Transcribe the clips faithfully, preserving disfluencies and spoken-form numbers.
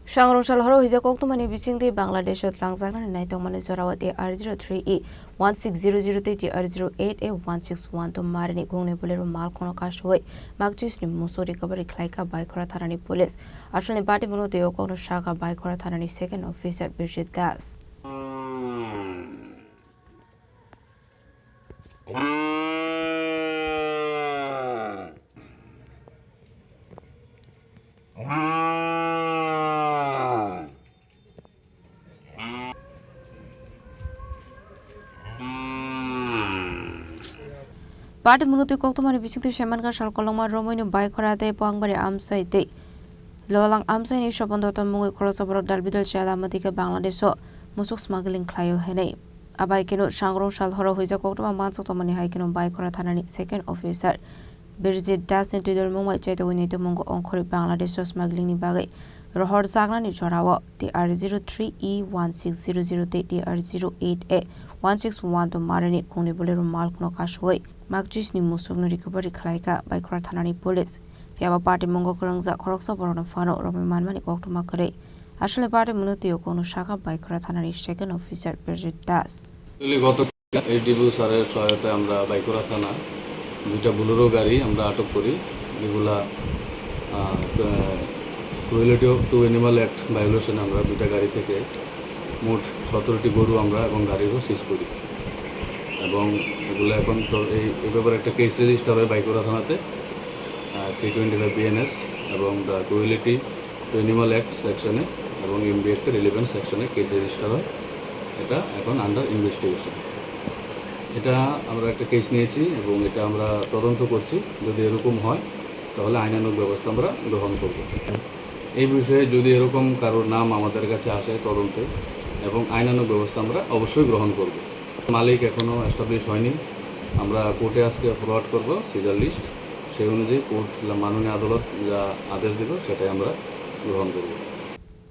Sangrong sal horo hwijak koktwmani bisingtwi Bangladesho twlangjaknani naitokmani jorao T R zero three E one six zero zero tei T R zero eight A one six one two marini gongni Bolero malkhungno kasui makchisni musu recovery khlaikha Baikhora thanani police. Asalni patimungno twiwi kokno sakha Baikhora thanani second officer Birjit Das. Patimungno twi koktwmani bisingtwi saimankha sal kolokma Romoino Baikhora tei Poangbari amchai tei Lolang amchaini Sopon Dotto mungwi khoroksa borok dalbidal chaya lama dikhe Bangladesho musuk smuggling khlaio hinwi. Abai kheno sangrong sal horo hwijak koktwma manchak tongmani hai kheno Baikhora thanani second officer Birjit Das ni twidulmung bai chaitogwi naitokmungo ongkhorwi Bangladesho smugglingni bagwi rohorjaknani jorao T R zero three E one six zero zero tei T R zero eight A one six one two marini khungni Bolero malkhungno kasui makchisni musukno recovery khlaikha Baikhora thanani police. Phiyaba patimungo kwrwngjak khoroksa borokno phano romwi manmani koktwma kwrwi. Aswlni patimungno twiwi kokno sakha Baikhora thanani second officer Birjit Das. Actually, গত এইচডিপিও স্যারের সহায়তায় আমরা বাইকুড়া থানা দুইটা বোলেরো গাড়ি আমরা আটক করি, যেগুলা, আহ, ক্রুয়েলিটি টু অ্যানিমাল অ্যাক্ট ভায়োলেশনে আমরা দুইটা গাড়ি থেকে মোট সতেরোটি গরু আমরা এবং গাড়িরও সিজ করি। এবং এগুলো এখন তো এই, এই ব্যাপারে একটা কেস রেজিস্টার হয় বাইকুড়া থানাতে, আহ, থ্রি টোয়েন্টি ফাইভ বিএনএস এবং the cruelty two animal act সেকশনে এবং এমবি অ্যাক্টে রিলেভেন্ট সেকশনে কেস রেজিস্টার হয়। এটা এখন আন্ডার ইনভেস্টিগেশন। এটা আমরা একটা কেস নিয়েছি এবং এটা আমরা তদন্ত করছি। যদি এরকম হয়, তাহলে আইনানুগ ব্যবস্থা আমরা গ্রহণ করব। এই বিষয়ে যদি এরকম কারোর নাম আমাদের কাছে আসে তদন্তে, এবং আইনানুগ ব্যবস্থা আমরা অবশ্যই গ্রহণ করব। মালিক এখনো এস্টাবলিশ হয়নি, আমরা কোর্টে আজকে ফরওয়ার্ড করব সিজার লিস্ট। সেই অনুযায়ী কোর্ট, মাননীয় আদালত যা আদেশ দেবে, সেটাই আমরা গ্রহণ করব।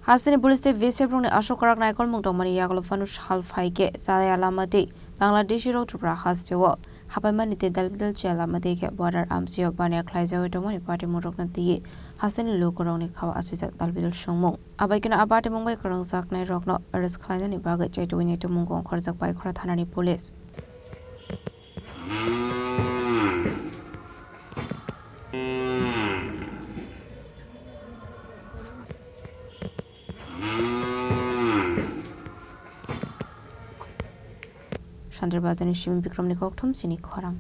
Hasteni police tei V S F rokni aswk kwrak naikolmung tongmani yagulo phano sal phaikhe chaya lama tei Bangladeshi rok Tripura hasteo hapaimani tei dalbidal chaya lama tei khe border amchaio baniya khlaijagwi tongmani patimung rokno twiwi hasteni lukurokni khao asijak dalbidal songmung. Abai kheno a patimung bai kwrwngjaknai rokno arrest khlainani bagwi chaitugwi naitukmungo ongkhorjak Baikhora thanani police. Chandra Bazar ni Simi Bikram ni kokthum chini khorang.